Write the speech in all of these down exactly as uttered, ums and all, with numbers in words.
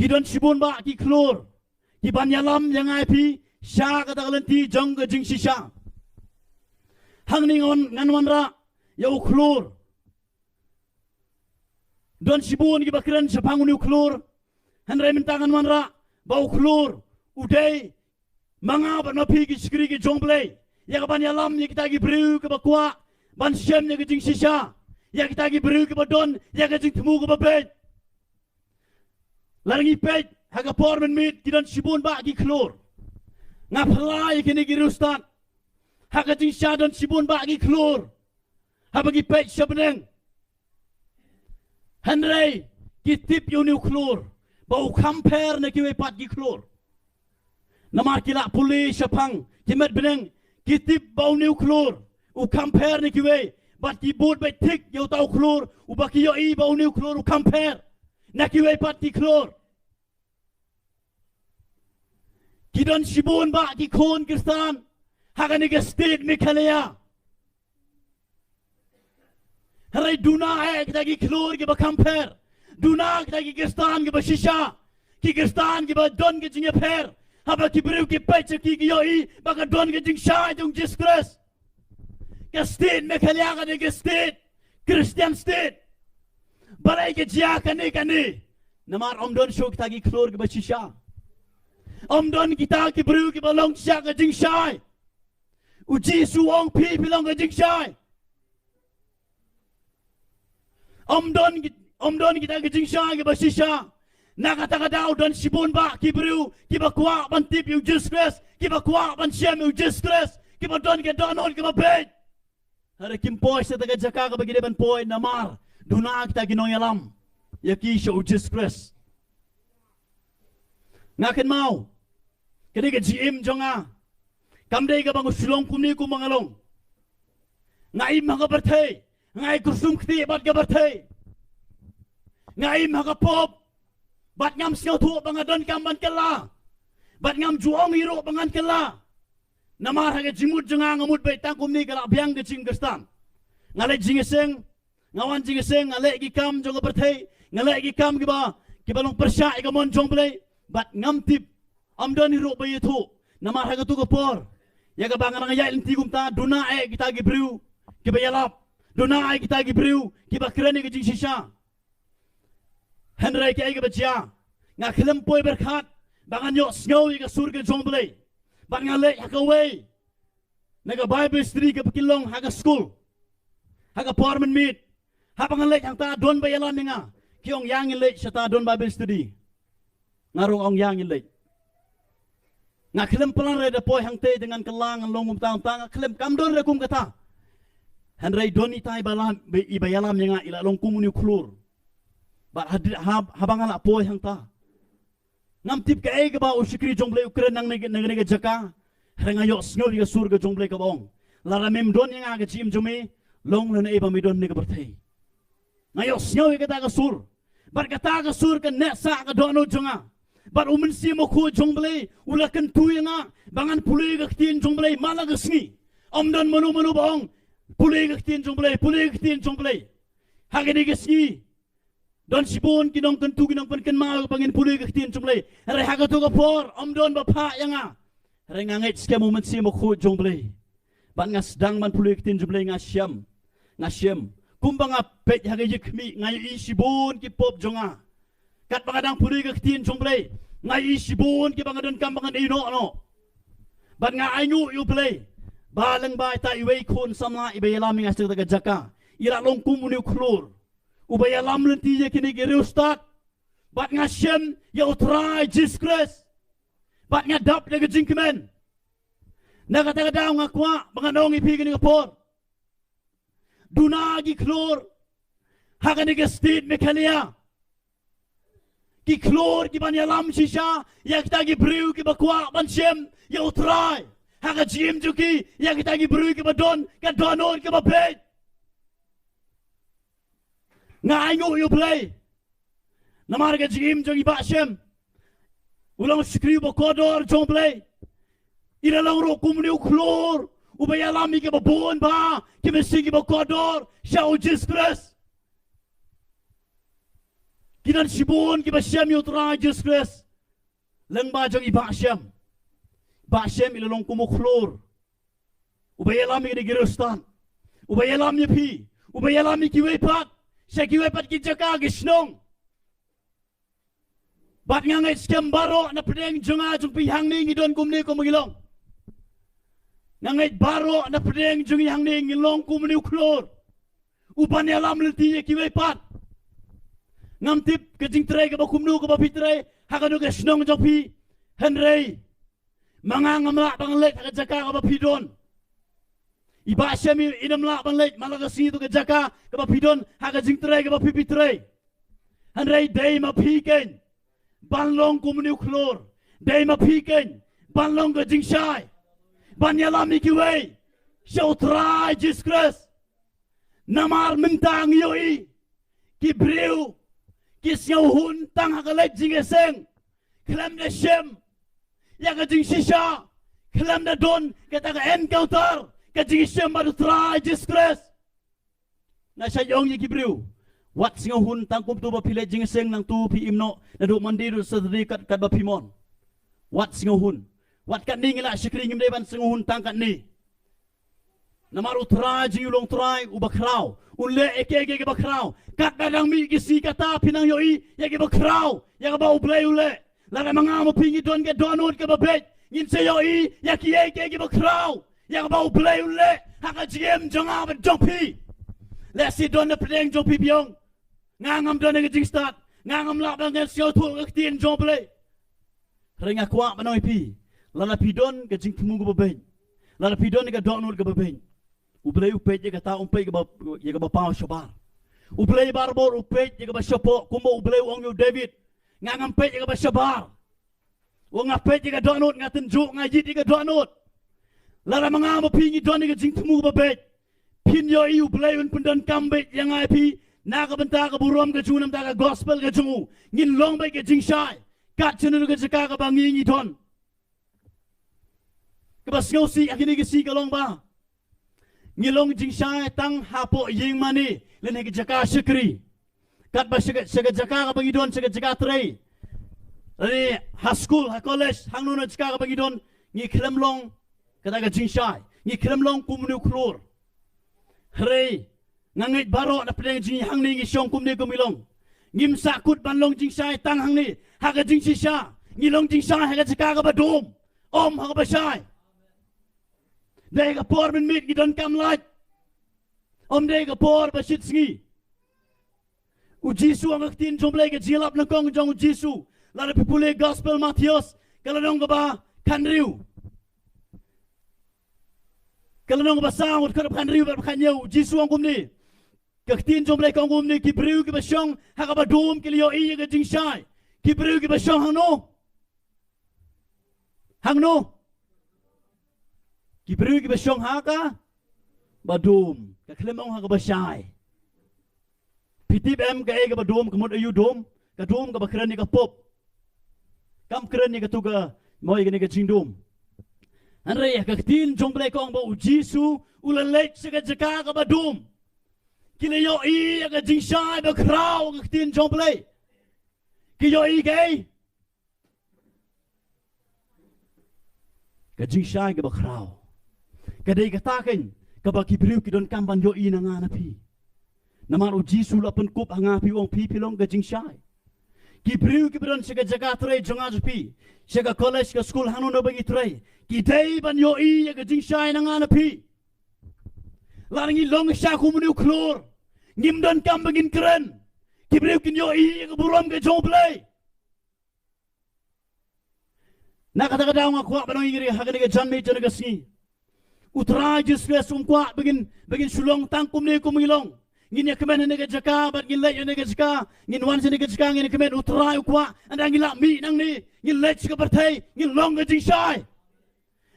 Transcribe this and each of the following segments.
Ki don shibun bah ki khlur ki ban ïalam ïa nga ïa phi sha kata ka lynti jong ka jingshisha. Hangne ngan, ngan wanrah ïa u khlur. Don shibun kiba kren shaphang une u khlur. Hynrei mynta ngan wanrah ba u khlur u dei ma nga bad ma phi ki shakri ki jong Blei, ïa ka ban ïalam ïa kita ki briew kiba kwah ban shem ïa ka jingshisha, ïa kita ki briew kiba don ïa ka jingthmu kaba beit. Lada ngi peit ha ka por mynmiet, ki don shibun bah ki khlur. Nga phylla ïa kine ki riewstad, ha ka jingshisha don shibun bah ki khlur. Haba ngi peit sha bneng, hynrei ki tip ïa une u khlur ba u kham pher na kiwei pat ki khlur. Namar ki la pule shaphang ki met bneng, ki tip ba une u khlur u kham pher na kiwei, bad ki bud beit thik ïa uta u khlur uba ki ïohi ba une u khlur u kham pher na kiwei pat ki khlur. Ki don shibun bah ki khun Khristan ha kane ka state Meghalaya. Hynrei duna eh kita ki khlur kiba kham pher, duna kita ki Khristan kiba shisha, ki Khristan kiba don ka jingïapher. Haba ki briew ki peit sha ki, ki ïohi ba ka don ka jingshai jong Jisu Khrist. Ka state Meghalaya ka dei ka state, Christian state. Balei ka jia kane kane? Namar ym don shuh kita ki khlur kiba shisha. Ym don kita ki briew kiba long shisha ka jingshai. U Jisu u ong, phi phi long ka jingshai. Ym don ki, ym don kita ki jingshai kiba shisha. Na kata ka daw don shibun bah ki briew kiba kwah ban tip ïa u Jisu Khrist, kiba kwah ban shem ïa u Jisu Khrist, kiba don ka dohnud kaba beit. Hynrei kim poi sha kata ka jaka kaba ki dei ban poi namar duna kita ki nongïalam ïa ki sha u Jisu Khrist. Nga kynmaw, kane ka jingim jong nga kam dei kaba nga shu long kumne kumba nga long. Nga im ha ka pyrthei, nga ïakynduh kti bad ka pyrthei. Nga im ha ka pop, bad ngam sngewthuh ba nga donkam ban kylla, bad ngam ju ong hi ruh ba ngan kylla. Namar ha ka jingmut jong nga, nga mut beit tang kumne ka la biang ka jingkhristan. Nga leh jingïaseng, nga wan jingïaseng, nga leh ki kam jong ka pyrthei, nga leh ki kam kiba, kiba long pyrshah ïa ka mon jong Blei, bad ngam tip, ym don hi ruh ba ïathuh. Namar ha katu ka por, ïa kaba nga nang ïaid lynti kumta, duna eh kita ki briew kiba ïalap, duna eh kita ki briew kiba kren ïa ka jingshisha. Hynrei kaei kaba jia, nga khlem poi pyrkhat ba ngan ïohsngew ïa ka sur ka jong Blei. Bad nga leit ha kawei na ka Bible study kaba ki long ha ka skul ha ka por mynmiet. Haba nga leit hangta, don ba ïalam ïa nga, ki ong, ïa ngin leit shata, don Bible study. Nga ruh nga ong, ïa ngin leit. Nga khlem plan re da poi hangtei te ngan kylla, ngan long kumta kumta, nga khlem, kam don re kum kata. Hynrei don itai ba lam, ba, i ba ïalam ïa nga, i la long kum une u khlur. Bad had, hab, haba nga la poi hangta, ngam tip kaei kaba u shakri jong Blei u kren nangne, nangne ka jaka. Hynrei nga ïohsngew ïa ka sur ka jong Blei kaba ong, lada mem don ïa nga ha ka jingim jong me, long lane ei ba me don ne ka pyrthei. Nga ïohsngew ïa kata ka sur. Bad kata ka sur ka neh sah ka dohnud jong nga. Bad u Mynsiem Bakhuid jong Blei u la kyntu ïa nga ba ngan pule ka ktien jong Blei man la ka sngi. Ym don mano mano ba ong, pule ka ktien jong Blei, pule ka ktien jong Blei. Ha kane ka sngi don shibun ki nongkyntu, ki nongpynkynmaw ba ngin pule ka ktien jong Blei. Hynrei ha katu ka por ym don ba phah ïa nga. Hynrei nga ngeit skhem u Mynsiem Bakhuid jong Blei. Bad nga sdang ban pule ka ktien jong Blei, nga shem. Nga shem. Kumba nga peit ha ka ïing khmih, nga ïohi shibun ki pop jong nga. Katba nga dang pule ka ktien jong Blei, nga ïohi shibun kiba nga donkam ba ngan ïehnoh noh. Bad nga ainguh ïa u Blei ba lyngba ita iwei i khun samla iba ïalam ïa nga sha kata ka jaka, i la long kum une u khlur uba ïalam lynti ïa kine ki riewstad. Bad nga shem ïa u Trai Jisu Khrist. Bad nga dap da ka jingkmen. Na kata ka daw nga kwah ba ngan ong ïa phi kane ka por, duna ki khlur ha kane ka state Meghalaya, ki khlur ki ban ïalam shisha ïa kita ki briew kiba kwah ban shem ïa u Trai ha ka jingim jong ki, ïa kita ki briew kiba don ka dohnud kaba beit. Nga ainguh ïa u Blei namar ka jingim jong i Bah Shem. U long u shakri uba kordor jong u Blei. I la long ruh kum une u khlur uba ïalam ïa kiba bun bha, ki mynsiem kiba kordor sha u Jisu Khrist. Ki don shibun kiba shem ïa u Trai Jisu Khrist. Lyngba jong i Bah Shem. Bah Shem i la long kum u khlur uba ïalam ïa ki riewstad, uba ïalam ïa phi, uba ïalam ïa kiwei pat, sha kiwei pat ki jaka ki shnong. Bad nga ngeit skhem baroh na pdeng jong nga jong phi hangne ngi don kumne kumba ngi long. Nga ngeit baroh na pdeng jong ngi hangne ngi long kum une u khlur uban ïalam lynti ïa kiwei pat. Ngam tip ka jingtrei kaba kumno kaba phi trei ha kano ka shnong jong phi. Hynrei ma nga ngam lah ban leit ha ka jaka kaba phi don. I Bah Shem i nam lah ban leit man la ka sngi to ka jaka kaba phi don ha ka jingtrei kaba phi phi trei. Hynrei dei ma phi keiñ ban long kum une u khlur. Dei ma phi keiñ ban long ka jingshai, ban ïalam ïa kiwei sha u Trai Jisu Khrist. Namar mynta ngi ïohi ki briew ki sngewhun tang ha ka leit jingïaseng, khlem da shem ïa ka jingshisha, khlem da don kata ka encounter, ka jingïashem bad u Trai Jisu Khrist. Nga shait ong ïa ki briew, wat sngewhun tang kumto ba phi leit jingïaseng nangto phi im noh naduh Monday ruh Saturday kat, katba phi mon. Wat sngewhun. Wat katne ngi lah shakri, ngim dei ban sngewhun tang katne. Namar u Trai jong ngi u long Trai uba khraw. Un leh ïa kiei kiei kiba khraw. Katba dang mih ki sngi kata phi nang ïohi ïa kiba khraw ïa kaba U Blei u leh. Lada ma nga ma phi ngi don ka dohnud kaba beit, ngin sa ïohi ïa kiei kiei kiba khraw ïa kaba U Blei u leh ha ka jingim jong nga bad jong phi. Lehse don na pdeng jong phi biang. Nga ngam don ha ka jingstad, nga ngam lah ban sngewthuh ka ktien jong U Blei. Hynrei nga kwah ban ong ïa phi, lada phi don ka jingthmu kaba beit, lada phi don ka dohnud kaba beit, U Blei u peit ïa kata, um peit kaba, ïa kaba paw shabar. U Blei barabor u peit ïa kaba shapoh, kumba U Blei u ong ïa u David, nga ngam peit ïa kaba shabar. Ong nga peit ïa ka dohnud, nga tynjuh, nga ïit ïa ka dohnud. Lada ma nga ma phi ngi don ïa ka jingthmu kaba beit, phin ïohi U Blei un pyndonkam beit ïa nga ïa phi na ka bynta ka burom ka jong u, na ka bynta ka gospel ka jong u. Ngin long beit ka jingshai kat shano ka jaka kaba ngi ngi don. Kaba sngewsih ha kine ki sngi ka long ba ngi long jingshai tang hapoh ïing mane lane ha ki jaka shakri. Katba sha ka, sha ka jaka kaba ngi don, sha ka jaka trei, lane ha skul, ha college, hangno na jaka kaba ngi don, ngi khlem long kata ka jingshai, ngi khlem long kum une u khlur. Hynrei nga ngeit baroh na pdeng jong ngi hangne ngi shong kumne kum ngi long. Ngim sahkut ban long jingshai tang hangne ha ka jingshisha, ngi long jingshai ha ka jaka kaba dum, ym ha kaba shai. Dei ka por mynmiet ngi donkam lait, ym dei ka por ba shit sngi. U Jisu, ha ka ktien jong U Blei, ka jinglap nyngkong jong U Jisu, lada phi pule gospel Mathaios, ka lynnong kaba khathynriew, ka lynnong kaba saw, ka dkhot khathynriew bad khathynñiew, U Jisu u ong kumne. Ka ktien jong U Blei ka ong kumne, ki briew kiba shong ha kaba dum ki la ïohi ïa ka jingshai. Ki briew kiba shong hangno? Hangno? Ki briew kiba shong ha kaba dum. Ka khlem ong ha kaba shai. Phi tip em kaei kaba dum, ka mut aïu dum? Ka dum kaba kren ïa ka pop. Kam kren ïa kato ka, mo, ïa kane ka jingdum. Hynrei ka ktien jong U Blei ka ong ba U Jisu u la leit sha ka jaka kaba dum. Ki la ïohi ïa ka jingshai ba khraw, ka ktien jong U Blei. Ki ïohi kaei? Ka jingshai kaba khraw. Ka dei kata keiñ kaba ki briew ki donkam ban ïohi na nga na phi. Namar U Jisu u la pynkup ha nga phi, u ong phi, phi long ka jingshai. Ki briew kiba don sha ka jaka trei jong nga jong phi, sha ka college, ka skul, hangno na ba ngi trei, ki dei ban ïohi ïa ka jingshai na nga na phi. Lada ngi long sha kum une u khlur, ngim donkam ba ngin kren. Ki briew kin ïohi ïa ka burom ka jong U Blei. Na kata ka daw nga kwah ban ong ïa ngi ha kane ka janmiet jong kane ka sngi, U Trai Jisu Khrist um kwah ba ngin, ba ngin shu long tang kumne kum ngi long. Ngin ïa kmen ha kane ka jaka bad ngin leit ha kane ka jaka, ngin wan sha kane ka jaka, ngin ïa kmen. U Trai u kwah ynda ngi la mih nangne, ngin leit sha ka pyrthei, ngin long ka jingshai.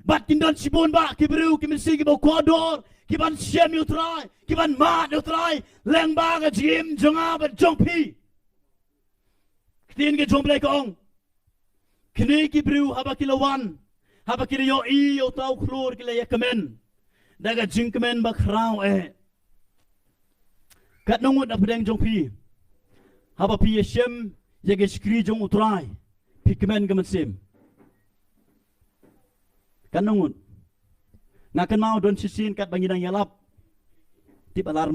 Bad kin don shibun bah ki briew, ki mynsiem kiba kordor, ki ban shem ïa U Trai, ki ban mad ïa U Trai lyngba ka jingim jong nga bad jong phi. Ktien ka jong U Blei ka ong, kine ki briew haba ki la wan, haba ki la ïohi ïa uta u khlur, ki la ïa kmen da ka jingkmen ba khraw eh. Katno ngut na pdeng jong phi? Haba phi ïashem ïa ka shakri jong U Trai, phi kmen ka mynsiem. Kan nang ngut. Nga kynmaw don shisien katba ngi dang ïalap. Tip alarm